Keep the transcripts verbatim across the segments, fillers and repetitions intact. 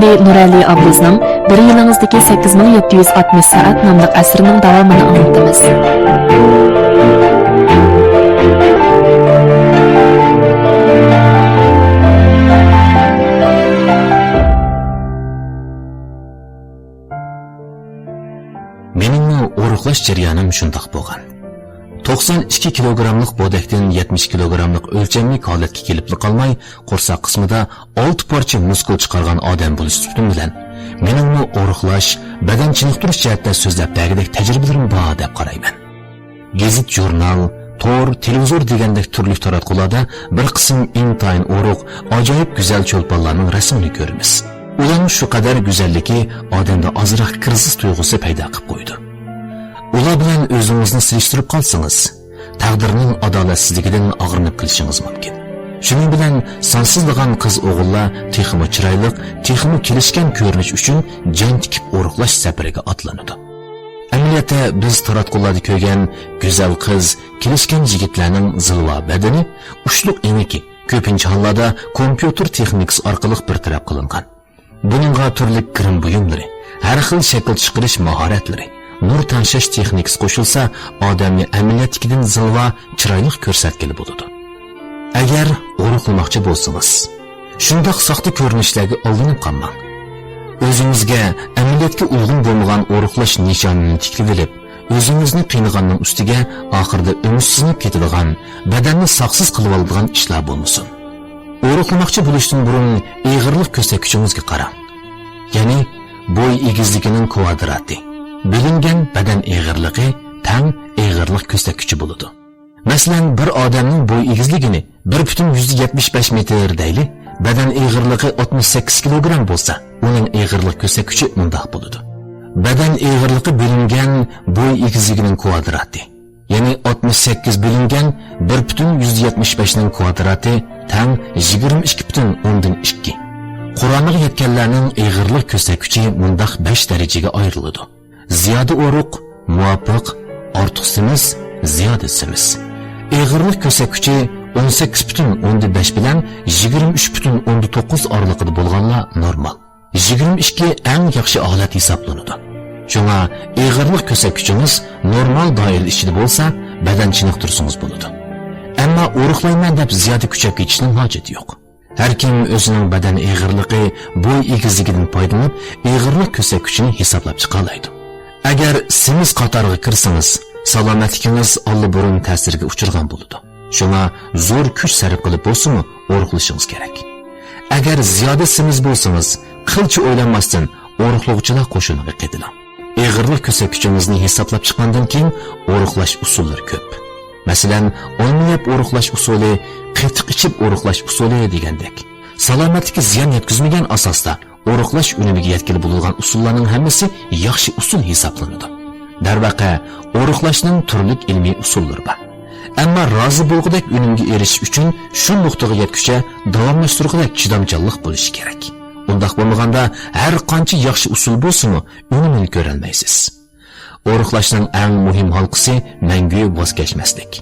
نۇرئەلى ئابلىزنىڭ بىر يىلىڭىزدىكى سەككىز مىڭ يەتتە يۈز ئاتمىش سائەت ناملىق ئەسىرىنىڭ داۋامىنى ئاڭلىتىمىز. مېنىڭمۇ ئورۇقلاش جەريانىم شۇنداق بولغان. توقسان ئىككى كىلوگراملىق بودەكتىن يەتمىش كىلوگراملىق ئۆلچەملىك ھالەتكە كېلىپلا قالماي، قورساق قىسمىدا ئالتە پارچە مۇسكۇل چىقارغان ئادەم بولۇش سۈپىتىم بىلەن، مېنىڭمۇ ئورۇقلاش، بەدەن چېنىقتۇرۇش جەھەتتە سۆزلەپ بەرگۈدەك تەجرىبىلىرىم بار دەپ قارايمەن. گېزىت، ژۇرنال، تور، تېلېۋىزور دېگەندەك تۈرلۈك تاراتقۇلاردا بىر قىسىم ئىنتايىن ئورۇق، ئاجايىپ گۈزەل چولپانلارنىڭ رەسىمىنى كۆرىمىز. ئۇلارنىڭ شۇ قەدەر گۈزەللىكى ئادەمدە ئازراق كىرىزىس تۇيغۇسى پەيدا قىلىپ قويىدۇ. ئۇلار بىلەن ئۆزىڭىزنى سېلىشتۇرۇپ قالسىڭىز، تەقدىرنىڭ ئادالەتسىزلىكىدىن ئاغرىنىپ قېلىشىڭىز مۇمكىن. شۇنىڭ بىلەن سانسىزلىغان قىز-ئوغۇللار تېخىمۇ چىرايلىق، تېخىمۇ كېلىشكەن كۆرۈنۈش ئۈچۈن جان تىكىپ ئورۇقلاش سەپىرىگە ئاتلىنىدۇ. ئەمەلىيەتتە بىز تاراتقۇلاردا كۆرگەن گۈزەل قىز، كېلىشكەن يىگىتلەرنىڭ زىلۋا بەدىنى ئۇچلۇق ئېڭىكى كۆپىنچە ھاللاردا كومپيۇتېر تېخنىكىسى ئارقىلىق بىر تەرەپ قىلىنغان. بۇنىڭغا تۈرلۈك گىرىم بۇيۇملىرى، ھەر خىل شەكىل چىقىرىش ماھارەتلىرى، نۇر تەڭشەش تېخنىكىسى قوشۇلسا، ئادەمنى ئەمەلىيەتتىكىدىن زىلۋا، چىرايلىق كۆرسەتكىلى بولىدۇ. ئەگەر ئورۇقلىماقچى بولسىڭىز، شۇنداق ساختا كۆرۈنۈشلەرگە ئالدىنىپ قالماڭ. ئۆزىڭىزگە ئەمەلىيەتكە ئۇيغۇن بولمىغان ئورۇقلاش نىشانىنى تىكلىۋېلىپ، ئۆزىڭىزنى قىينىغاننىڭ ئۈستىگە ئاخىرىدا ئۈمىدسىزلىنىپ كېتىدىغان، بەدەننى ساقسىز قىلىۋالىدىغان ئىشلار بولمىسۇن. ئورۇقلىماقچى بولۇشتىن بۇرۇن ئېغىرلىق كۆرسەتكۈچىڭىزگە قاراڭ. يەنى بوي ئېگىزلىكىنىڭ كۋادراتى، بۆلۈنگەن بەدەن ئېغىرلىقى تەڭ ئېغىرلىق كۆرسەتكۈچى بولىدۇ. مەسىلەن، بىر ئادەمنىڭ بوي ئېگىزلىكىنى بىر پۈتۈن يۈزدە يەتمىش بەش مېتىر دەيلى، بەدەن ئېغىرلىقى ئاتمىش سەككىز كىلوگرام بولسا، ئۇنىڭ ئېغىرلىق كۆرسەتكۈچى مۇنداق بولىدۇ. بەدەن ئېغىرلىقى بۆلۈنگەن بوي ئېگىزلىكىنىڭ كۋادراتى، يەنى ئاتمىش سەككىز بۆلۈنگەن بىر پۈتۈن يۈزدە يەتمىش بەشنىڭ كۋادراتى تەڭ يىگىرمە ئىككى پۈتۈن ئوندىن ئىككى. قۇرامىغا يەتكەنلەرنىڭ ئېغىرلىق كۆرسەتكۈچى مۇنداق بەش دەرىجىگە ئايرىلىدۇ. زىيادە ئورۇق، مۇۋاپىق، ئارتۇق سېمىز، زىيادە سېمىز. ئېغىرلىق كۆرسەتكۈچى ئون سەككىز پۈتۈن ئوندىن بەش بىلەن يىگىرمە ئۈچ پۈتۈن ئوندىن توققۇز ئارىلىقىدا بولغانلار نورمال. يىگىرمە ئىككى ئەڭ ياخشى ھالەت ھېسابلىنىدۇ. شۇڭا ئېغىرلىق كۆرسەتكۈچىڭىز نورمال دائىرە ئىچىدە بولسا، بەدەن چېنىقتۇرسىڭىز بولىدۇ. ئەمما ئورۇقلايمەن دەپ زىيادە كۈچەپ كېتىشنىڭ ھاجىتى يوق. ھەر كىم ئۆزىنىڭ بەدەن ئېغىرلىقى، بوي ئېگىزلىكىدىن پايدىلىنىپ، ئېغىرلىق كۆرسەتكۈچىنى ھېسابلاپ چىقالايدۇ. ئەگەر سېمىز قاتارىغا كىرسىڭىز، سالامەتلىكىڭىز ئاللىبۇرۇن تەسىرگە ئۇچرىغان بولىدۇ. شۇڭا زور كۈچ سەرپ قىلىپ بولسىمۇ ئورۇقلىشىڭىز كېرەك. ئەگەر زىيادە سېمىز بولسىڭىز، قىلچە ئويلانماستىن ئورۇقلىغۇچىلار قوشۇنىغا قېتىلىڭ. ئېغىرلىق كۆرسەتكۈچىڭىزنى ھېسابلاپ چىققاندىن كېيىن ئورۇقلاش ئۇسۇللىرى كۆپ. مەسىلەن، ئالما يەپ ئورۇقلاش ئۇسۇلى، قېتىق ئىچىپ ئورۇقلاش ئۇسۇلى دېگەندەك. سالامەتلىككە زىيان يەتكۈزمىگەن ئاساستا ئورۇقلاش ئۈنۈمىگە يەتكىلى بولىدىغان ئۇسۇللارنىڭ ھەممىسى ياخشى ئۇسۇل ھېسابلىنىدۇ. دەرۋەقە، ئورۇقلاشنىڭ تۈرلۈك ئىلمىي ئۇسۇللىرى بار. ئەمما رازى بولغۇدەك ئۈنۈمگە ئېرىشىش ئۈچۈن شۇ نۇقتىغا يەتكۈچە داۋاملاشتۇرغۇدەك چىدامچانلىق بولۇشى كېرەك. ئۇنداق بولمىغاندا، ھەر قانچە ياخشى ئۇسۇل بولسىمۇ، ئۈنۈمىنى كۆرەلمەيسىز. ئورۇقلاشنىڭ ئەڭ مۇھىم ھالقىسى مەڭگۈ ۋاز كەچمەسلىك.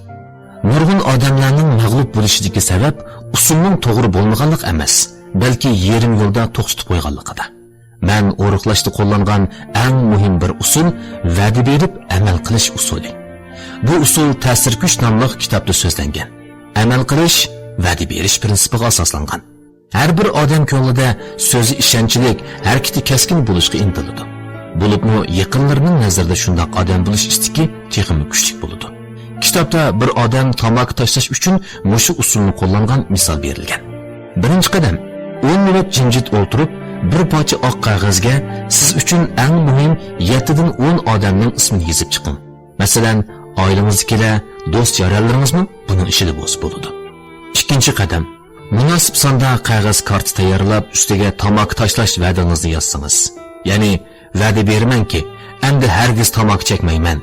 نۇرغۇن ئادەملەرنىڭ مەغلۇپ بولۇشىدىكى سەۋەب ئۇسۇلنىڭ توغرا بولمىغانلىقى ئەمەس، بەلكى يېرىم يولدا توختىتىپ قويغانلىقىدا. مەن ئورۇقلاشتا قوللانغان ئەڭ مۇھىم بىر ئۇسۇل، ۋەدە بېرىپ ئەمەل قىلىش ئۇسۇلى. بۇ ئۇسۇل تەسىر كۈچ ناملىق كىتابتا سۆزلەنگەن. ئەمەل قىلىش، ۋەدە بېرىش پىرىنسىپىغا ئاساسلانغان. ھەر بىر ئادەم كۆڭلىدە سۆزى ئىشەنچلىك، ھەرىكىتى كەسكىن بولۇشقا ئىنتىلىدۇ. بولۇپمۇ يېقىنلىرىنىڭ نەزىرىدە شۇنداق ئادەم بولۇش ئىستىكى تېخىمۇ كۈچلۈك بولىدۇ. كىتابتا بىر ئادەم تاماكا تاشلاش ئۈچۈن مۇشۇ ئۇسۇلنى قوللانغان مىسال بېرىلگەن. بىرىنچى قەدەم، ئون مىنۇت جىمجىت ئولتۇرۇپ، بىر پارچە ئاق قەغەزگە سىز ئۈچۈن ئەڭ مۇھىم يەتتىدىن ئون ئادەمنىڭ ئىسمىنى يېزىپ چىقىڭ. مەسىلەن، ئائىلىڭىزدىكىلەر، دوست-يارەنلىرىڭىزمۇ بۇنىڭ ئىچىدە بولسا بولىدۇ. ئىككىنچى قەدەم، مۇناسىپ ساندا قەغەز كارتا تەييارلاپ، ئۈستىگە تاماكا تاشلاش ۋەدىڭىزنى يازسىڭىز. يەنى، ۋەدە بېرىمەنكى، ئەمدى ھەرگىز تاماكا چەكمەيمەن.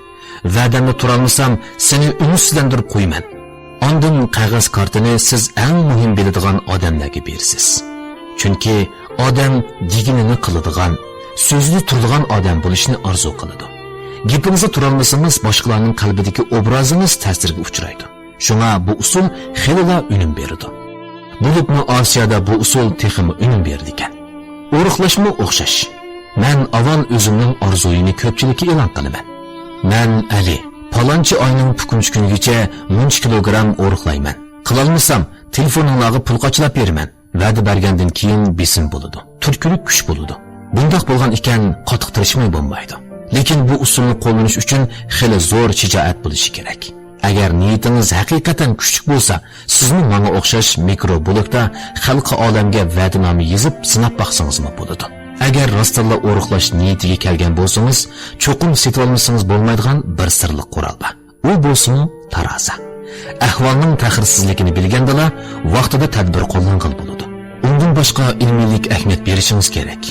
ۋەدەمدە تۇرالمىسام، سېنى ئۈمىدسىزلەندۈرۈپ قويىمەن. ئاندىن قەغەز كارتىنى سىز ئەڭ مۇھىم بىلىدىغان ئادەملەرگە بېرىسىز. چۈنكى ئادەم دېگىنىنى قىلىدىغان، سۆزىدە تۇرىدىغان ئادەم بولۇشنى ئارزۇ قىلىدۇ. گېپىڭىزدە تۇرالمىسىڭىز، باشقىلارنىڭ قەلبىدىكى ئوبرازىڭىز تەسىرگە ئۇچرايدۇ. شۇڭا بۇ ئۇسۇل خېلىلا ئۈنۈم بېرىدۇ. بولۇپمۇ ئاسىيادا بۇ ئۇسۇل تېخىمۇ ئۈنۈم بېرىدىكەن. ئورۇقلاشمۇ ئوخشاش. مەن ئاۋۋال ئۆزۈمنىڭ ئارزۇيىنى كۆپچىلىككە ئېلان قىلىمەن. مەن ئەلى، پالانچى ئاينىڭ پۈكۈنچى كۈنىگىچە مۇنچە كىلوگرام ئورۇقلايمەن. قىلالمىسام، تېلېفونۇڭلارغا پۇل قاچىلاپ بېرىمەن. ۋەدە بەرگەندىن كېيىن بېسىم بولىدۇ. تۈرتكىلىك كۈچ بولىدۇ. بۇنداق بولغان ئىكەن، قاتتىق تىرىشماي بولمايدۇ. لېكىن بۇ ئۇسۇلنى قوللىنىش ئۈچۈن خېلى زور شىجائەت بولۇشى كېرەك. ئەگەر نىيىتىڭىز ھەقىقەتەن كۈچلۈك بولسا، سىزمۇ ماڭا ئوخشاش مىكرو بلوكتا خەلقئى ئالەمگە ۋەدىنامە يېزىپ سىناپ باقسىڭىزمۇ بولىدۇ. ئەگەر راستتىنلا ئورۇقلاش نىيىتىگە كەلگەن بولسىڭىز، چوقۇم سېتىۋالمىسىڭىز بولمايدىغان بىر سىرلىق قورال بار. ئۇ بولسىمۇ تارازا. ئەھۋالنىڭ تەخىرسىزلىكىنى بىلگەندىلا، ۋاقتىدا تەدبىر قوللانغىلى بولىدۇ. ئۇندىن باشقا ئىلمىيلىك ئەھمىيەت بېرىشىڭىز كېرەك.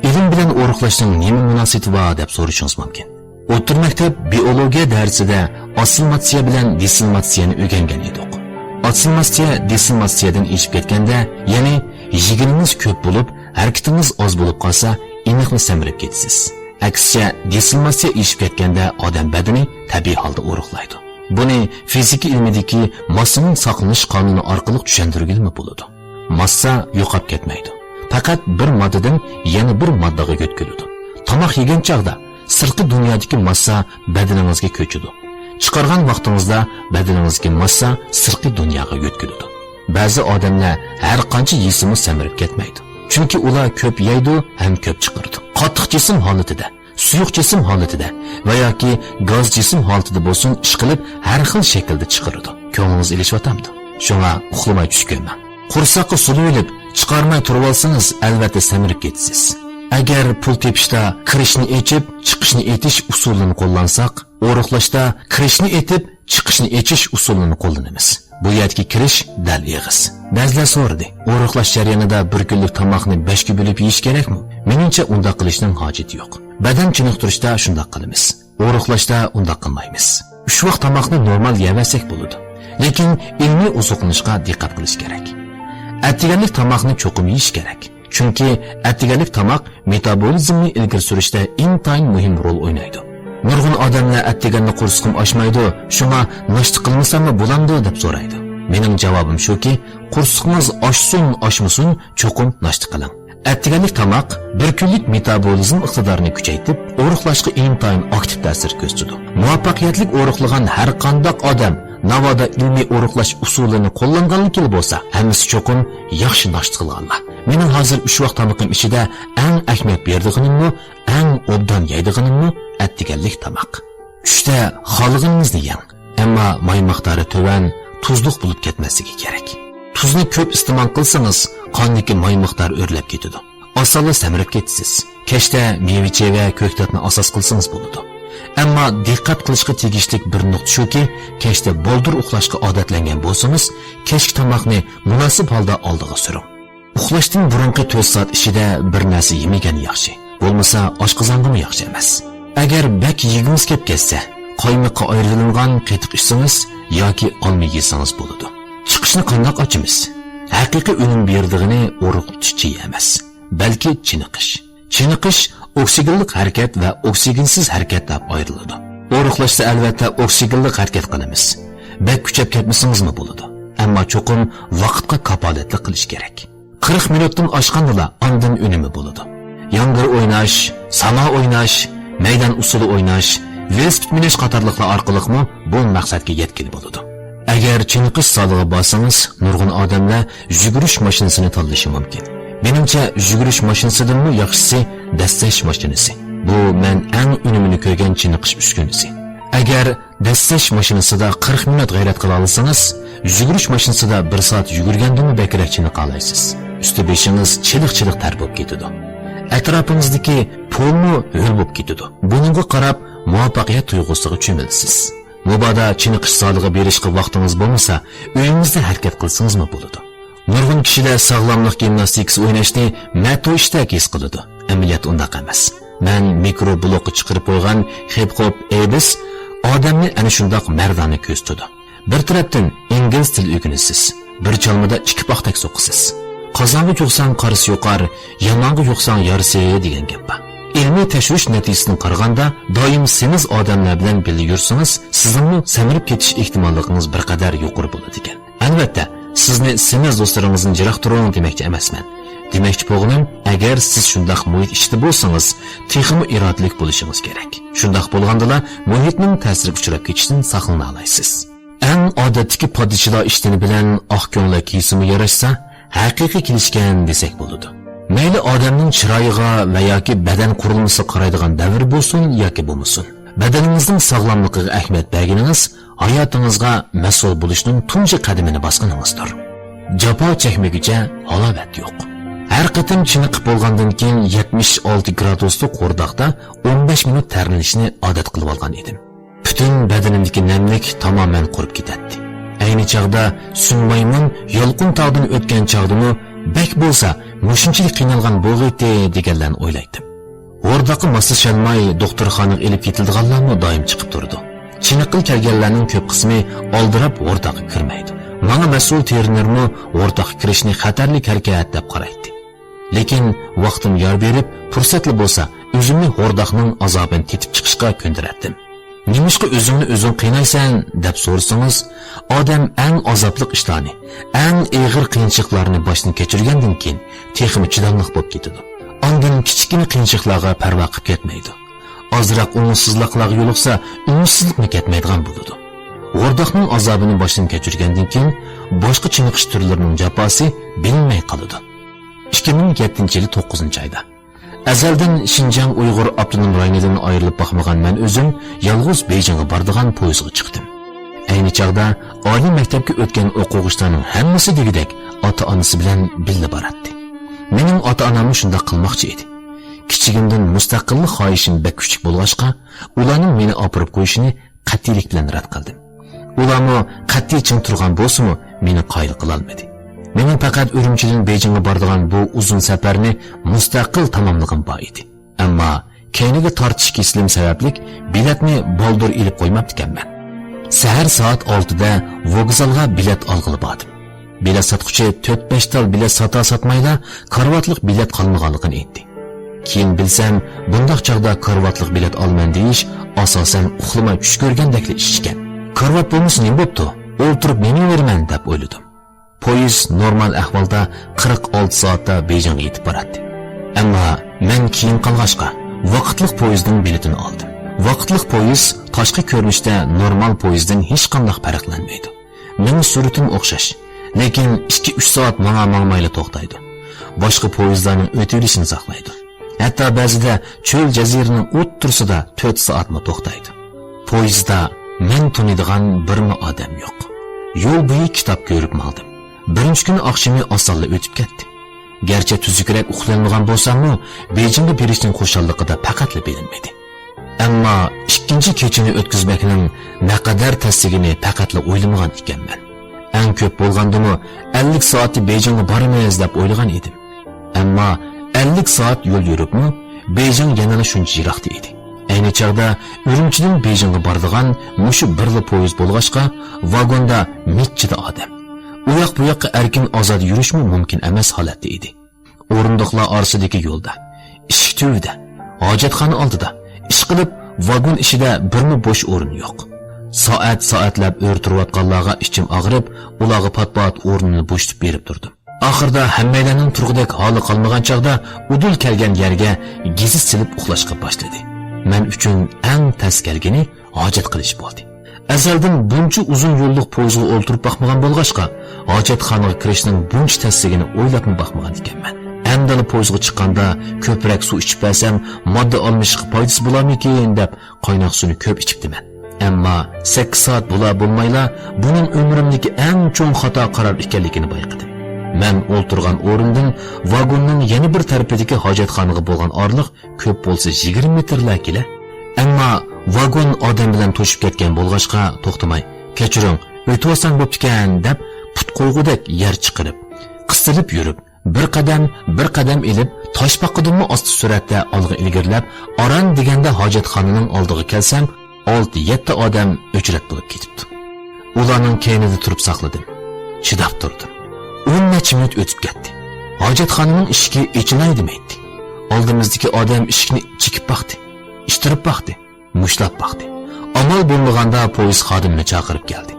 ئىلىم بىلەن ئورۇقلاشنىڭ نېمە مۇناسىۋىتى بار دەپ سورىشىڭىز مۇمكىن. ئوتتۇرا مەكتەپ بىئولوگىيە دەرسىدە ئاسسىمىلياتسىيە بىلەن دېسسىمىلياتسىيەنى ئۆگەنگەن ئىدۇق. ئاسسىمىلياتسىيە دېسسىمىلياتسىيەدىن ئېشىپ كەتكەندە، يەنى يېگىنىڭىز كۆپ بولۇپ، ھەرىكىتىڭىز ئاز بولۇپ قالسا، ئېنىقلا سەمرىپ كېتىسىز. ئەكسىچە، دېسسىمىلياتسىيە ئېشىپ كەتكەندە ئادەم بەدىنى تەبىئىي ھالدا ئورۇقلايدۇ. بۇنى فىزىكا ئىلمىدىكى ماسسىنىڭ ساقلىنىش قانۇنى ئارقىلىق چۈشەندۈرگىلىمۇ بولىدۇ. ماسسا يوقاپ كەتمەيدۇ. پەقەت بىر ماددىدىن يەنە بىر ماددىغا يۆتكىلىدۇ. تاماق يېگەن چاغدا سىرتقى دۇنيادىكى ماسسا بەدىنىڭىزگە كۆچىدۇ. چىقارغان ۋاقتىڭىزدا بەدىنىڭىزدىكى ماسسا سىرتقى دۇنياغا يۆتكىلىدۇ. بەزى ئادەملەر ھەر قانچە يېسىمۇ سەمرىپ كەتمەيدۇ. چۈنكى ئۇلار كۆپ يەيدۇ ھەم كۆپ چىقىرىدۇ. قاتتىق جىسىم ھالىتىدە، سۇيۇق جىسىم ھالىتىدە ۋە ياكى گاز جىسىم ھالىتىدە بولسۇن، ئىشقىلىپ ھەر خىل شەكىلدە چىقىرىدۇ. كۆڭلىڭىز ئېلىشىۋاتامدۇ؟ شۇڭا ئۇخلىماي چۈش كۆرمەڭ. قورساققا سۇلىۋېلىپ، چىقارماي تۇرۇۋالسىڭىز، ئەلۋەتتە سەمرىپ كېتىسىز. ئەگەر پۇل تېپىشتا كىرىشنى ئېچىپ، چىقىشنى ئېتىش ئۇسۇلىنى قوللانساق، ئورۇقلاشتا كىرىشنى ئېتىپ، چىقىشنى ئېچىش ئۇسۇلىنى قوللىنىمىز. بۇ يەردىكى كىرىش دەل ئېغىز. بەزىلەر سورىدى، ئورۇقلاش جەريانىدا بىر كۈنلۈك تاماقنى بەشكە بۆلۈپ يېيىش كېرەكمۇ؟ مېنىڭچە ئۇنداق قىلىشنىڭ ھاجىتى يوق. بەدەن چېنىقتۇرۇشتا شۇنداق قىلىمىز. ئورۇقلاشتا ئۇنداق قىلمايمىز. ئۈچ ۋاق تاماقنى نورمال يەۋەرسەك بولىدۇ. لېكىن ئىلمىي ئوزۇقلىنىشقا دىققەت قىلىش كېرەك. ئەتىگەنلىك تاماقنى چوقۇم يېيىش كېرەك. چۈنكى ئەتىگەنلىك تاماق مېتابولىزمنى ئىلگىرى سۈرۈشتە ئىنتايىن مۇھىم رول ئوينايدۇ. نۇرغۇن ئادەملەر ئەتىگەننى قورسىقىم ئاچمايدۇ، شۇڭا ناشتا قىلمىساممۇ بولامدۇ دەپ سورايدۇ. مېنىڭ جاۋابىم شۇكى، قورسىقىڭىز ئاچسۇن، ئاچمىسۇن، چوقۇم ناشتا قىلىڭ. ئەتىگەنلىك تاماق بىر كۈنلۈك مېتابولىزم ئىقتىدارىنى كۈچەيتىپ، ئورۇقلاشقا ئىنتايىن ئاكتىپ تەسىر كۆرسىتىدۇ. مۇۋەپپەقىيەتلىك ئورۇقلىغان ھەر قانداق ئادەم، ناۋادا ئىلمىي ئورۇقلاش ئۇسۇلىنى قوللانغانلا بولسا، ھەممىسى چوقۇم ياخشى ناشتا قىلغانلار. مېنىڭ ھازىر ئۈچ ۋاق تامىقىم ئىچىدە ئەڭ ئەھمىيەت بېرىدىغىنىممۇ، ئەڭ ئوبدان يەيدىغىنىممۇ ئەتىگەنلىك تاماق. چۈشتە خالىغىنىڭىزنى يەڭ، ئەمما ماي مىقدارى تۆۋەن، تۇزلۇق بولۇپ كەتمەسلىكى كېرەك. تۇزنى كۆپ ئىستېمال قىلسىڭىز، قاندىكى ماي مىقدارى ئۆرلەپ كېتىدۇ. ئاسانلا سەمرىپ كېتىسىز. كەچتە مېۋە-چېۋە، كۆكتاتنى ئاساس قىلسىڭىز بولىدۇ. ئەمما دىققەت قىلىشقا تېگىشلىك بىر نۇقتا شۇكى، كەچتە بالدۇر ئۇخلاشقا ئادەتلەنگەن بولسىڭىز، كەچكى تاماقنى مۇناسىپ ھالدا ئالدىغا سۈرۈڭ. ئۇخلاشتىن بۇرۇنقى تۆت سائەت ئىچىدە بىر نەرسە يېمىگەن ياخشى. بولمىسا ئاشقازانغىمۇ ياخشى ئەمەس. ئەگەر بەك يېگۈڭىز كەپ كەتسە، قايمىققا ئايرىلغان قېتىق ئىچسىڭىز ياكى ئالما يېسىڭىز بولىدۇ. چىقىشنى قانداق ئاچىمىز؟ ھەقىقىي ئۈنۈم بېرىدىغىنى ئورۇقلىتىش چېيى ئەمەس، بەلكى چېنىقىش. چېنىقىش ئوكسىگېنلىق ھەرىكەت ۋە ئوكسىگېنسىز ھەرىكەت دەپ ئايرىلىدۇ. ئورۇقلاشتا ئەلۋەتتە ئوكسىگېنلىق ھەرىكەت قىلىمىز. بەك كۈچەپ كەتمىسىڭىزمۇ بولىدۇ. ئەمما چوقۇم ۋاقىتقا كاپالەتلىك قىلىش كېرەك. قىرىق مىنۇتتىن ئاشقاندىلا ئاندىن ئۈنۈمى بولىدۇ. ياڭگىر ئويناش، ساما ئويناش، مەيدان ئۇسسۇلى ئويناش، ۋېلىسىپىت مىنىش قاتارلىقلار ئارقىلىقمۇ بۇ مەقسەتكە يەتكىلى بولىدۇ. ئەگەر چېنىقىش زالىغا بارسىڭىز، نۇرغۇن ئادەملەر يۈگۈرۈش ماشىنىسىنى تاللىشى مۇمكىن. مېنىڭچە، يۈگۈرۈش ماشىنىسىدىنمۇ ياخشىسى دەسسەش ماشىنىسى. بۇ مەن ئەڭ ئۈنۈمىنى كۆرگەن چېنىقىش ئۈسكۈنىسى. ئەگەر دەسسەش ماشىنىسىدا قىرىق مىنۇت غەيرەت قىلالىسىڭىز، يۈگۈرۈش ماشىنىسىدا بىر سائەت يۈگۈرگەندىمۇ بەكرەك چېنىقالايسىز. ئۈستى بېشىڭىز چىلىق-چىلىق تەر بولۇپ كېتىدۇ. ئەتراپىڭىزدىكى پولمۇ ھۆل بولۇپ كېتىدۇ. بۇنىڭغا قاراپ مۇۋەپپەقىيەت تۇيغۇسىغا چۆمۈلىسىز. مۇبادا چېنىقىش زالىغا بېرىشقا ۋاقتىڭىز بولمىسا، ئۆيىڭىزدە ھەرىكەت قىلسىڭىزمۇ بولىدۇ. نۇرغۇن كىشىلەر ساغلاملىق گىمناستىكىسى ئويناشنى مەتۇ ئىشتەك ھېس قىلىدۇ. ئەمەلىيەتتە ئۇنداق ئەمەس. مەن مىكرو بلوكقا چىقىرىپ قويغان خىپ خوپ ئېبىس ئادەمنى ئەنە شۇنداق مەردانە كۆرسىتىدۇ. بىر تەرەپتىن ئىنگلىز تىلى ئۆگىنىسىز، بىر چالمىدا ئىككى پاختەك سوقىسىز. قازانغا يۇقساڭ قارىسى يۇقار، يامانغا يۇقساڭ يارىسى دېگەن گەپ بار. ئىلمىي تەكشۈرۈش نەتىجىسىدىن قارىغاندا، دائىم سېمىز ئادەملەر بىلەن بىللە يۈرسىڭىز، سىزنىڭمۇ سەمرىپ كېتىش ئېھتىماللىقىڭىز بىر قەدەر يۇقىرى بولىدىكەن. ئەلۋەتتە، سىزنى سېمىز دوستلىرىڭىزدىن يىراق تۇرۇڭ دېمەكچى ئەمەسمەن. دېمەكچى بولغىنىم، ئەگەر سىز شۇنداق مۇھىت ئىچىدە بولسىڭىز، تېخىمۇ ئىرادىلىك بولۇشىڭىز كېرەك. شۇنداق بولغاندىلا مۇھىتنىڭ تەسىرىگە ئۇچراپ كېتىشتىن ساقلىنالايسىز. ئەڭ ئادەتتىكى پادىچىلار ئىشتىنى بىلەن ئاق كۆڭلەك كىيسىمۇ ياراشسا، ھەقىقىي كېلىشكەن دېسەك بولىدۇ. مەيلى ئادەمنىڭ چىرايىغا ۋە ياكى بەدەن قۇرۇلمىسىغا قارايدىغان دەۋر بولسۇن ياكى بولمىسۇن، بەدىنىڭىزنىڭ ساغلاملىقىغا ئەھمىيەت بەرگىنىڭىز ھاياتىڭىزغا مەسئۇل بولۇشنىڭ تۇنجى قەدىمىنى باسقىنىڭىزدۇر. جاپا چەكمىگۈچە ھالاۋەت يوق. ھەر قېتىم چېنىقىپ بولغاندىن كېيىن يەتمىش ئالتە گرادۇسلۇق قورداقتا ئون بەش مىنۇت تەرلىنىشنى ئادەت قىلىۋالغان ئىدىم. پۈتۈن بەدىنىمدىكى نەملىك تامامەن قۇرۇپ كېتەتتى. ئەينى چاغدا سۈن مايمۇن يالقۇن تاغدىن ئۆتكەن چاغدىمۇ بەك بولسا مۇشۇنچىلىك قىينالغان بولغىيتتى دېگەنلەرنى ئويلايتتىم. ھورداققا ماسلىشالماي دوختۇرخانىغا ئېلىپ كېتىلىدىغانلارمۇ دائىم چىقىپ تۇرىدۇ. چېنىققىلى كەلگەنلەرنىڭ كۆپ قىسمى ئالدىراپ ھورداققا كىرمەيدۇ. ماڭا مەسئۇل تېرېنېرمۇ ھورداققا كىرىشنى خەتەرلىك ھەرىكەت دەپ قارايتتى. لېكىن ۋاقتىم يار بېرىپ، پۇرسەتلا بولسا، ئۆزۈمنى ھورداقنىڭ ئازابىنى تېتىپ چىقىشقا كۆندۈرەتتىم. «نېمىشقا ئۆزۈڭنى ئۆزۈڭ قىينايسەن؟» دەپ سورىسىڭىز، ئادەم ئەڭ ئازابلىق ئىشلارنى، ئەڭ ئېغىر قىيىنچىلىقلارنى باشتىن كەچۈرگەندىن كېيىن تېخىمۇ چىداملىق بولۇپ كېتىدۇ. ئاندىن كىچىككىنە قىيىنچىلىقلارغا پەرۋا قىلىپ كەتمەيدۇ. ئازراق ئوڭۇشسىزلىقلارغا يولۇقسا، ئوڭۇشسىزلىقمۇ كەتمەيدىغان بولىدۇ. ھورداقنىڭ ئازابىنى باشتىن كەچۈرگەندىن كېيىن، باشقا چېنىقىش تۈرلىرىنىڭ جاپاسى بىلىنمەي قالىدۇ. ئىككى مىڭ يەتتىنچى يىلى توققۇزىنچى ئايدا. ئەزەلدىن شىنجاڭ ئۇيغۇر ئاپتونوم رايونىدىن ئايرىلىپ باقمىغان مەن ئۆزۈم يالغۇز بېيجىڭغا بارىدىغان پويىزغا چىقتىم. ئەينى چاغدا ئالىي مەكتەپكە ئۆتكەن ئوقۇغۇچىلارنىڭ ھەممىسى دېگۈدەك ئاتا-ئانىسى بىلەن بىللە باراتتى. مېنىڭ ئاتا-ئاناممۇ شۇنداق قىلماقچى ئىدى. كىچىكىمدىن مۇستەقىللىق خاھىشىم بەك كۈچلۈك بولغاچقا، ئۇلارنىڭ مېنى ئاپىرىپ قويۇشىنى قەتئىيلىك بىلەن رەت قىلدىم. ئۇلارمۇ قەتئىي چىڭ تۇرغان بولسىمۇ، مېنى قايىل قىلالمىدى. مېنىڭ پەقەت ئۈرۈمچىدىن بېيجىڭغا بارىدىغان بۇ ئۇزۇن سەپەرنى مۇستەقىل تاماملىغۇم بار ئىدى. ئەمما كەينىگە تارتىش كېسىلىم سەۋەبلىك بېلەتنى بالدۇر ئېلىپ قويماپتىكەنمەن. سەھەر سائەت ئالتىدە ۋوگزالغا بېلەت ئالغىلى باردىم. بېلەت ساتقۇچى تۆت-بەش تال بېلەت ساتا-ساتمايلا كارىۋاتلىق بېلەت قالمىغانلىقىنى ئېيتتى. كېيىن بىلسەم، بۇنداق چاغدا كارىۋاتلىق بېلەت ئالىمەن دېيىش ئاساسەن ئۇخلىماي چۈش كۆرگەندەكلا ئىش ئىكەن. كارىۋات بولمىسا نېمە بوپتۇ؟ ئولتۇرۇپ نېمە يەۋېرىمەن دەپ ئويلىدىم. پويىز نورمال ئەھۋالدا قىرىق ئالتە سائەتتە بېيجىڭغا يېتىپ باراتتى. ئەمما مەن كېيىن قالغاچقا، ۋاقىتلىق پويىزنىڭ بېلىتىنى ئالدىم. ۋاقىتلىق پويىز تاشقى كۆرۈنۈشتە نورمال پويىزدىن ھېچقانداق پەرقلەنمەيدۇ. مېڭىش سۈرئىتىمۇ ئوخشاش. لېكىن ئىككى-ئۈچ سائەت ماڭا-ماڭمايلا توختايدۇ. باشقا پويىزلارنىڭ ئۆتۈۋېلىشىنى ساقلايدۇ. ھەتتا بەزىدە چۆل جەزىرىنىڭ ئوتتۇرىسىدا تۆت سائەتمۇ توختايدۇ. پويىزدا مەن تونۇيدىغان بىرمۇ ئادەم يوق. يول بويى كىتاب كۆرۈپ ماڭدىم. بىرىنچى كۈنى ئاخشىمى ئاسانلا ئۆتۈپ كەتتى. گەرچە تۈزۈكرەك ئۇخلىيالمىغان بولساممۇ، بېيجىڭغا بېرىشنىڭ خۇشاللىقىدا پەقەتلا بىلىنمىدى. ئەمما ئىككىنچى كېچىنى ئۆتكۈزمەكنىڭ نەقەدەر تەسلىكىنى پەقەتلا ئويلىمىغان ئىكەنمەن. ئەڭ كۆپ بولغاندىمۇ ئەللىك سائەتتە بېيجىڭغا بارىمىز دەپ ئويلىغان ئىدىم. ئەمما ئەللىك سائەت يول يۈرۈپمۇ، بېيجىڭ يەنىلا شۇنچە يىراقتا ئىدى. ئەينى چاغدا ئۈرۈمچىدىن بېيجىڭغا بارىدىغان مۇشۇ بىرلا پويىز بولغاچقا، ۋاگوندا مىچچىدە ئادەم. ئۇ ياق بۇ ياققا ئەركىن ئازادە يۈرۈشمۇ مۇمكىن ئەمەس ھالەتتە ئىدى. ئورۇندۇقلار ئارىسىدىكى يولدا، ئىشىك تۈۋىدە، ھاجەتخانا ئالدىدا، ئىشقىلىپ ۋاگون ئىچىدە بىرمۇ بوش ئورۇن يوق. سائەت-سائەتلەپ ئۆرە تۇرۇۋاتقانلارغا ئىچىم ئاغرىپ، ئۇلارغا پات-پات ئورنىنى بوشىتىپ بېرىپ تۇردۇم. ئاخىرىدا ھەممەيلەننىڭ تۇرغۇدەك ھالى قالمىغان چاغدا ئۇدۇل كەلگەن يەرگە گېزىت سېلىپ ئۇخلاشقا باشلىدى. مەن ئۈچۈن ئەڭ تەس كەلگىنى ھاجەت قىلىش بولدى. ئەزەلدىن بۇنچە ئۇزۇن يوللۇق پويىزغا ئولتۇرۇپ باقمىغان بولغاچقا، ھاجەتخانىغا كىرىشنىڭ بۇنچە تەسلىكىنى ئويلاپمۇ باقمىغان ئىكەنمەن. ئەمدىلا پويىزغا چىققاندا كۆپرەك سۇ ئىچىپ بەرسەم، ماددا ئالمىشىشقا پايدىسى بولارمىكىن دەپ، قايناق سۇنى كۆپ ئىچىپتىمەن. ئەمما سەككىز سائەت بولا-بولمايلا بۇنىڭ ئۆمرۈمدىكى ئەڭ چوڭ خاتا قارار ئىكەنلىكىنى بايقىدىم. مەن ئولتۇرغان ئورۇندىن ۋاگوننىڭ يەنە بىر تەرىپىدىكى ھاجەتخانىغا بولغان ئارىلىق كۆپ بولسا يىگىرمە مېتىرلا كېلە. ئەمما ۋاگون ئادەم بىلەن توشۇپ كەتكەن بولغاچقا توختىماي، «كەچۈرۈڭ، ئۆتۈۋالساڭ بوپتىكەن» دەپ پۇت قويغۇدەك يەر چىقىرىپ، قىستىلىپ يۈرۈپ، بىر قەدەم، بىر قەدەم ئېلىپ، تاشپاقىدىنمۇ ئاستا سۈرئەتتە ئالغا ئىلگىرىلەپ، ئاران دېگەندە ھاجەتخانىنىڭ ئالدىغا كەلسەم، ئالتە-يەتتە ئادەم ئۆچرەت بولۇپ كېتىپتۇ. ئۇلارنىڭ كەينىدە تۇرۇپ ساقلىدىم. چىداپ تۇردۇم. ئون نەچچە مىنۇت ئۆتۈپ كەتتى. ھاجەتخانىنىڭ ئىشىكى ئېچىلاي دېمەيتتى. ئالدىمىزدىكى ئادەم ئىشىكنى چېكىپ باقتى. ئىتتىرىپ باقتى. مۇشتلاپ باقتى. ئامال بولمىغاندا پويىز خادىمىنى چاقىرىپ كەلدى.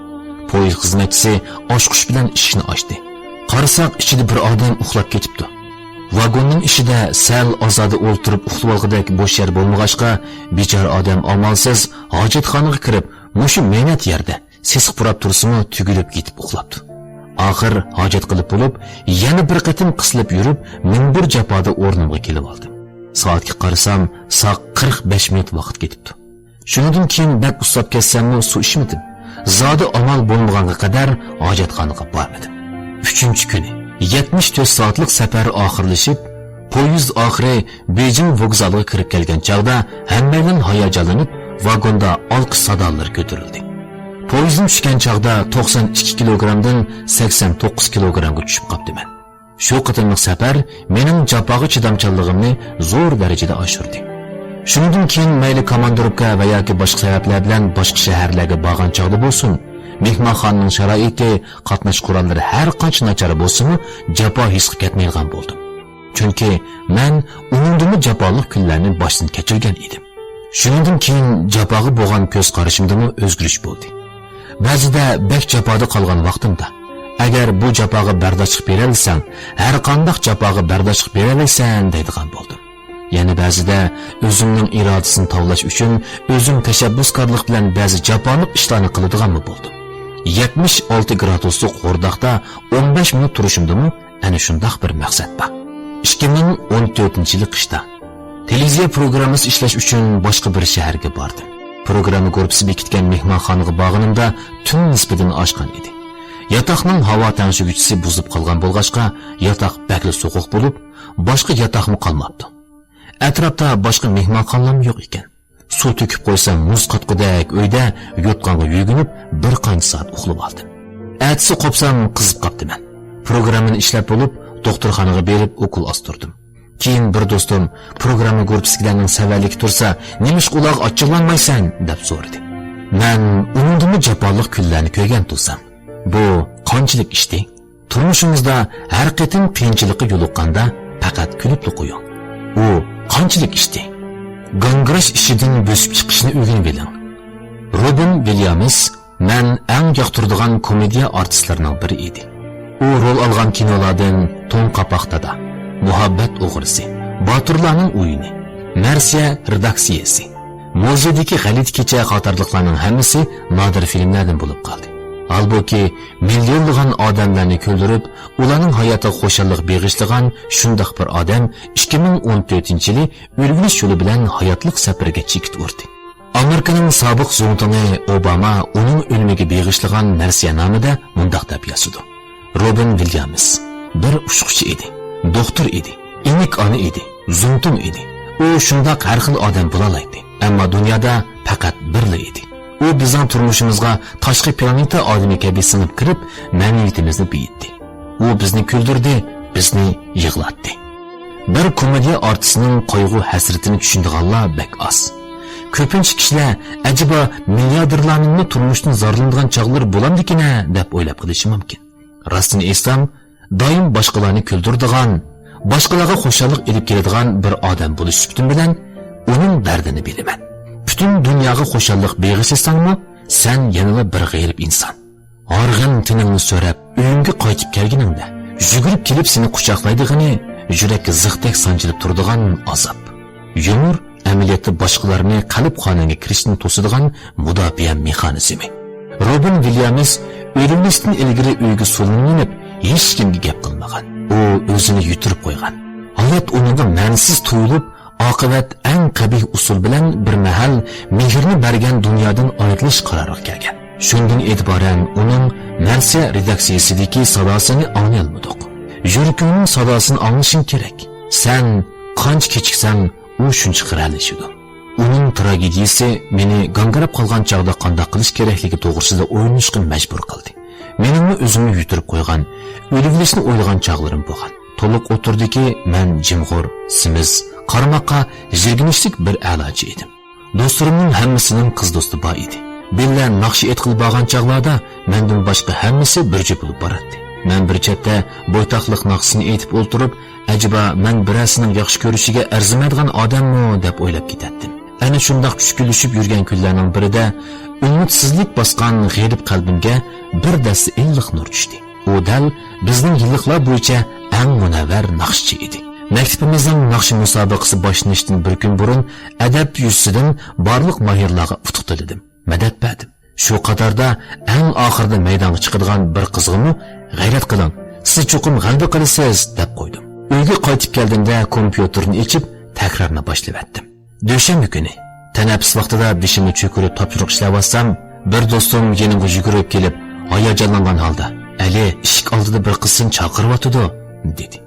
پويىز خىزمەتچىسى ئاچقۇچ بىلەن ئىشىكنى ئاچتى. قارىساق، ئىچىدە بىر ئادەم ئۇخلاپ كېتىپتۇ. ۋاگوننىڭ ئىچىدە سەل ئازادە ئولتۇرۇپ ئۇخلىۋالغۇدەك بوش يەر بولمىغاچقا، بىچارە ئادەم ئامالسىز ھاجەتخانىغا كىرىپ، مۇشۇ مەينەت يەردە سېسىق پۇراپ تۇرسىمۇ، تۈگۈلۈپ يېتىپ ئۇخلاپتۇ. ئاخىر ھاجەت قىلىپ بولۇپ، يەنە بىر قېتىم قىسىلىپ يۈرۈپ، مىڭ بىر جاپادا ئورنۇمغا كېلىۋالدىم. سائەتكە قارىسام، ساق قىرىق بەش مىنۇت ۋاقىت كېتىپتۇ. شۇنىڭدىن كېيىن بەك ئۇسساپ كەتسەممۇ سۇ ئىچمىدىم. زادى ئامال بولمىغانغا قەدەر ھاجەتخانىغا بارمىدىم. ئۈچىنچى كۈنى، يەتمىش تۆت سائەتلىك سەپەر ئاخىرلىشىپ، پويىز ئاخىرى بېيجىڭ ۋوگزالىغا كىرىپ كەلگەن چاغدا ھەممەيلەن ھاياجانلىنىپ، ۋاگوندا ئالقىش سادالىرى كۆتۈرۈلدى. پويىزدىن چۈشكەن چاغدا توقسان ئىككى كىلوگرامدىن سەكسەن توققۇز كىلوگرامغا چۈشۈپ قاپتىمەن. شۇ قېتىملىق سەپەر مېنىڭ جاپاغا چىدامچانلىقىمنى زور دەرىجىدە ئاشۇردى. شۇنىڭدىن كېيىن مەيلى كاماندىروپكا ۋە ياكى باشقا سەۋەبلەر بىلەن باشقا شەھەرلەرگە بارغان چاغدا بولسۇن، مېھمانخانىنىڭ شارائىتى، قاتناش قوراللىرى ھەر قانچە ناچار بولسىمۇ، جاپا ھېس قىلىپ كەتمەيدىغان بولدۇم. چۈنكى مەن ئۇنىڭدىنمۇ جاپالىق كۈنلەرنى باشتىن كەچۈرگەن ئىدىم. شۇنىڭدىن كېيىن جاپاغا بولغان كۆز قارىشىمدىمۇ ئۆزگىرىش بولدى. بەزىدە بەك جاپادا قالغان ۋاقتىمدا، ئەگەر بۇ جاپاغا بەرداشلىق بېرەلىسەڭ، ھەر قانداق جاپاغا بەرداشلىق بېرەلەيسەن دەيدىغان بولدۇم. يەنە بەزىدە ئۆزۈمنىڭ ئىرادىسىنى تاۋلاش ئۈچۈن ئۆزۈم تەشەببۇسكارلىق بىلەن بەزى جاپالىق ئىشلارنى قىلىدىغانمۇ بولدۇم. يەتمىش ئالتە گرادۇسلۇق غورداقتا ئون بەش مىنۇت تۇرۇشۇمدىمۇ ئەنە شۇنداق بىر مەقسەت بار. ئىككى مىڭ ئون تۆتىنچى يىلى قىشتا تېلېۋىزىيە پروگراممىسى ئىشلەش ئۈچۈن باشقا بىر شەھەرگە باردىم. پروگرامما گۇرۇپپىسى بېكىتكەن مېھمانخانىغا بارغىنىمدا تۈن نىسبىدىن ئاشقان ئىدى. ياتاقنىڭ ھاۋا تەڭشىگۈچىسى بۇزۇلۇپ قالغان بولغاچقا، ياتاق بەكلا سوغۇق بولۇپ، باشقا ياتاقمۇ قالماپتۇ. ئەتراپتا باشقا مېھمانخانىلارمۇ يوق ئىكەن. سۇ تۆكۈپ قويسام مۇز قاتقۇدەك ئۆيدە يوتقانغا يۆگىنىپ بىر قانچە سائەت ئۇخلىۋالدىم. ئەتىسى قوپسام قىزىپ قاپتىمەن. پروگراممىنى ئىشلەپ بولۇپ، دوختۇرخانىغا بېرىپ ئوكۇل ئاستۇردۇم. كېيىن بىر دوستۇم، «پروگرامما گۇرۇپپىسىدىكىلەرنىڭ سەۋەنلىكى تۇرسا، نېمىشقا ئۇلارغا ئاچچىقلانمايسەن؟» دەپ سورىدى. مەن ئۇنىڭدىنمۇ جاپالىق كۈنلەرنى كۆرگەن تۇرسام، بۇ قانچىلىك ئىشتى؟ تۇرمۇشىڭىزدا ھەر قېتىم قىيىنچىلىققا يولۇققاندا پەقەت كۈلۈپلا قويۇڭ. ئۇ قانچىلىك ئىشتى؟ گاڭگىراش ئىچىدىن بۆسۈپ چىقىشنى ئۆگىنىۋېلىڭ. روبىن ۋىليامس مەن ئەڭ ياقتۇرىدىغان كومېدىيە ئارتىسلىرىنىڭ بىرى ئىدى. ئۇ رول ئالغان كىنولاردىن توڭ قاپاق دادا، مۇھەببەت ئوغرىسى، باتۇرلارنىڭ ئويۇنى، مەرسىيە رېداكسىيەسى، مۇزېيدىكى غەلىتە كېچە قاتارلىقلارنىڭ ھەممىسى نادىر فىلىملەردىن بولۇپ قالدى. ھالبۇكى، مىليونلىغان ئادەملەرنى كۈلدۈرۈپ، ئۇلارنىڭ ھاياتىغا خۇشاللىق بېغىشلىغان شۇنداق بىر ئادەم ئىككى مىڭ ئون تۆتىنچى يىلى ئۆلۈۋېلىش يولى بىلەن ھاياتلىق سەپىرىگە چېكىت ئۇردى. ئامېرىكىنىڭ سابىق زۇڭتۇڭى ئوباما ئۇنىڭ ئۆلۈمىگە بېغىشلىغان مەرسىيەنامىدە مۇنداق دەپ يازىدۇ: روبىن ۋىليامس بىر ئۇچقۇچى ئىدى، دوختۇر ئىدى، ئىنىك ئانا ئىدى، زۇڭتۇڭ ئىدى. ئۇ شۇنداق ھەر خىل ئادەم بولالايتتى، ئەمما دۇنيادا پەقەت بىرلا ئىدى. ئۇ بىزنىڭ تۇرمۇشىمىزغا تاشقى پلانېتا ئادىمى كەبى سىڭىپ كىرىپ، مەنىۋىيىتىمىزنى بېيىتتى. ئۇ بىزنى كۈلدۈردى، بىزنى يىغلاتتى. بىر كومېدىيە ئارتىسىنىڭ قايغۇ-ھەسرىتىنى چۈشىنىدىغانلار بەك ئاز. كۆپىنچە كىشىلەر، «ئەجەبا، مىلياردېرلارنىڭمۇ تۇرمۇشتىن زارلىنىدىغان چاغلىرى بولامدىكىن-ھە؟» دەپ ئويلاپ قېلىشى مۇمكىن. راستىنى ئېيتسام، دائىم باشقىلارنى كۈلدۈرىدىغان، باشقىلارغا خۇشاللىق ئېلىپ كېلىدىغان بىر ئادەم بولۇش سۈپىتىم بىلەن ئۇنىڭ دەردىنى بىلىمەن. پۈتۈن دۇنياغا خۇشاللىق بېغىشلىساڭمۇ، سەن يەنىلا بىر غېرىب ئىنسان. ھارغىن تېنىڭنى سۆرەپ، ئۆيۈڭگە قايتىپ كەلگىنىڭدە، يۈگۈرۈپ كېلىپ سېنى قۇچاقلايدىغىنى يۈرەككە زىقتەك سانجىلىپ تۇرىدىغان ئازاب. يۇمۇر ئەمەلىيەتتە باشقىلارنى قەلبخانىڭغا كىرىشتىن توسىدىغان مۇداپىئە مېخانىزمى. روبىن ۋىليامس ئۆلۈۋېلىشتىن ئىلگىرى ئۆيگە سولىنىپ مېنىپ، ھېچكىمگە گەپ قىلمىغان. ئۇ ئۆزىنى يۈتۈرۈپ قويغان. ھايات ئۇنىڭغا مەنىسىز تۇيۇلۇپ، ئاقىۋەت ئەڭ قەبىھ ئۇسۇل بىلەن بىر مەھەل مېھرىنى بەرگەن دۇنيادىن ئايرىلىش قارارىغا كەلگەن. شۇندىن ئېتىبارەن ئۇنىڭ مەرسىيە رېداكسىيىسىدىكى ساداسىنى ئاڭلىيالمىدۇق. يۈرىكىڭنىڭ ساداسىنى ئاڭلىشىڭ كېرەك. سەن قانچە كېچىكسەڭ، ئۇ شۇنچە خىرەلىشىدۇ. ئۇنىڭ تراگېدىيىسى مېنى گاڭگىراپ قالغان چاغدا قانداق قىلىش كېرەكلىكى توغرىسىدا ئويلىنىشقا مەجبۇر قىلدى. مېنىڭمۇ ئۆزۈمنى يۈتۈرۈپ قويغان، ئۆلۈۋېلىشنى ئويلىغان چاغلىرىم بولغان. تولۇق ئوتتۇرىدىكى مەن جىمغۇر، سېمىز، قارىماققا يىرگىنچلىك بىر ئەلاچى ئىدىم. دوستلىرىمنىڭ ھەممىسىنىڭ قىز دوستى بار ئىدى. بىللە ناخشا ئېيتقىلى بارغان چاغلاردا مەندىن باشقا ھەممىسى بىر جۈپ بولۇپ باراتتى. مەن بىر چەتتە بويتاقلىق ناخشىسىنى ئېيتىپ ئولتۇرۇپ، ئەجەبا مەن بىرەرسىنىڭ ياخشى كۆرۈشىگە ئەرزىمەيدىغان ئادەممۇ دەپ ئويلاپ كېتەتتىم. ئەنە شۇنداق چۈشكۈنلىشىپ يۈرگەن كۈنلەرنىڭ بىرىدە ئۈمىدسىزلىك باسقان غېرىب قەلبىمگە بىر دەستە ئىللىق نۇر چۈشتى. ئۇ دەل بىزنىڭ يىللىقلار بويىچە ئەڭ مۇنەۋۋەر ناخشىچى ئىدى. مەكتىپىمىزنىڭ ناخشا مۇسابىقىسى باشلىنىشتىن بىر كۈن بۇرۇن ئەدەپ يۈزىسىدىن بارلىق ماھىرلارغا ئۇتۇق تىلىدىم، مەدەت بەردىم. شۇ قاتاردا ئەڭ ئاخىرىدا مەيدانغا چىقىدىغان بىر قىزغىمۇ، «غەيرەت قىلىڭ، سىز چوقۇم غەلىبە قىلىسىز» دەپ قويدۇم. ئۆيگە قايتىپ كەلگىندە كومپيۇتېرنى ئېچىپ، تەكرارنى باشلىۋەتتىم. دۈشەنبە كۈنى تەنەپپۇس ۋاقتىدا بېشىمنى چۆكۈرۈپ تاپشۇرۇق ئىشلەۋاتسام، بىر دوستۇم يېنىمغا يۈگۈرۈپ كېلىپ، ھاياجانلانغان ھالدا، «ئەلى، ئىشىك ئالدىدا بىر قىز سېنى چاقىرىۋاتىدۇ» دېدى.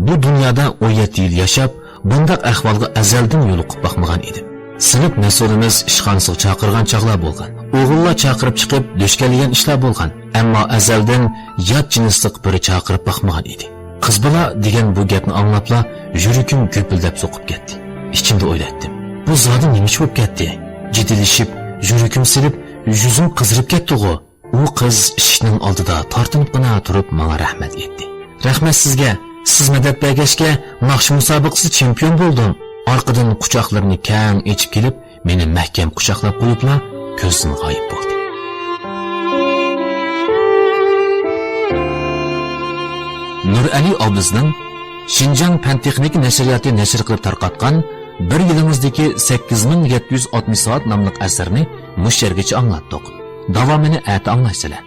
بۇ دۇنيادا ئون يەتتە يىل ياشاپ، بۇنداق ئەھۋالغا ئەزەلدىن يولۇقۇپ باقمىغان ئىدىم. سىنىپ مەسئۇلىمىز ئىشخانىسىغا چاقىرغان چاغلار بولغان. ئوغۇللار چاقىرىپ چىقىپ، دۈش كەلگەن ئىشلار بولغان. ئەمما ئەزەلدىن يات جىنسلىق بىرى چاقىرىپ باقمىغان ئىدى. قىز بالا دېگەن بۇ گەپنى ئاڭلاپلا يۈرىكىم گۈپۈلدەپ سوقۇپ كەتتى. ئىچىمدە ئويلايتتىم، بۇ زادى نېمە ئىش بولۇپ كەتتى؟ جىددىيلىشىپ، يۈرىكىم سېلىپ، يۈزۈم قىزىرىپ كەتتىغۇ؟ ئۇ قىز ئىشىكنىڭ ئالدىدا تارتىنىپقىنا تۇرۇپ ماڭا رەھمەت ئېيتتى. «رەھمەت سىزگە، سىز مەدەت بەرگەچكە ناخشا مۇسابىقىسىدە چېمپىيون بولدۇم.» ئارقىدىن قۇچاقلىرىنى كەڭ ئېچىپ كېلىپ، مېنى مەھكەم قۇچاقلاپ قويۇپلا كۆزدىن غايىب بولدى. نۇرئەلى ئابلىزنىڭ شىنجاڭ پەن تېخنىكا نەشرىياتى نەشر قىلىپ تارقاتقان «بىر يىلىڭىزدىكى سەككىز مىڭ يەتتە يۈز ئاتمىش سائەت» ناملىق ئەسەرنى مۇشۇ يەرگىچە ئاڭلاتتۇق. داۋامىنى ئەتە ئاڭلايسىلەر.